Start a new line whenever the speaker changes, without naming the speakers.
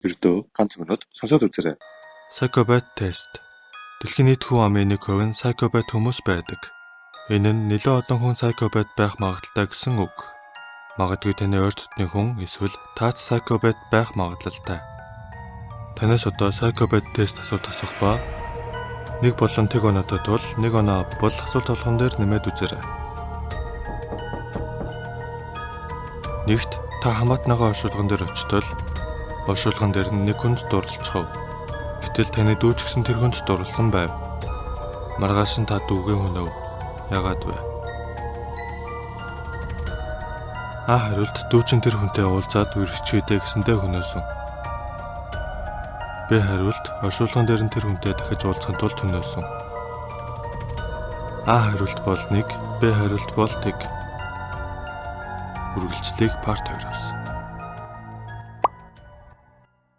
Ердөө ганц минут сонсоод үзээрэй.
Psychopath тест. Дэлхийн нийт хүн амын 1% нь psychopath хүмүүс байдаг. Энэ нь нэлээд олон хүн psychopath байх магадлалтай гэсэн үг. Магадгүй таны ойр дотны хүн эсвэл таач psychopath байх магадлалтай. Танаас одоо psychopath тест асуулт асуух ба нэг болон тэг оноотой тул нэг оноо авбал асуулт болгон дээр нэмээд үзээрэй. Нэгт та хамаатныхаа оршуулган дээр очтол оршуулган дээр нь нэг хүнд дурлцхов. Гэтэл таны дүү ч гэсэн тэр хүнд дурлсан байв. Маргааш нь та дүүгээ хөнөв. Яагаад вэ? А хариулт дүү чинь тэр хүнтэй уулзаад үерхчихээ гэсэндээ хөнөөсөн. Б хариулт оршуулган дээр нь тэр хүнтэй дахиж уулзахын тулд хөнөөсөн. А хариулт бол 1, Б хариулт бол тэг. Үргэлжлэлийг part 2-оос.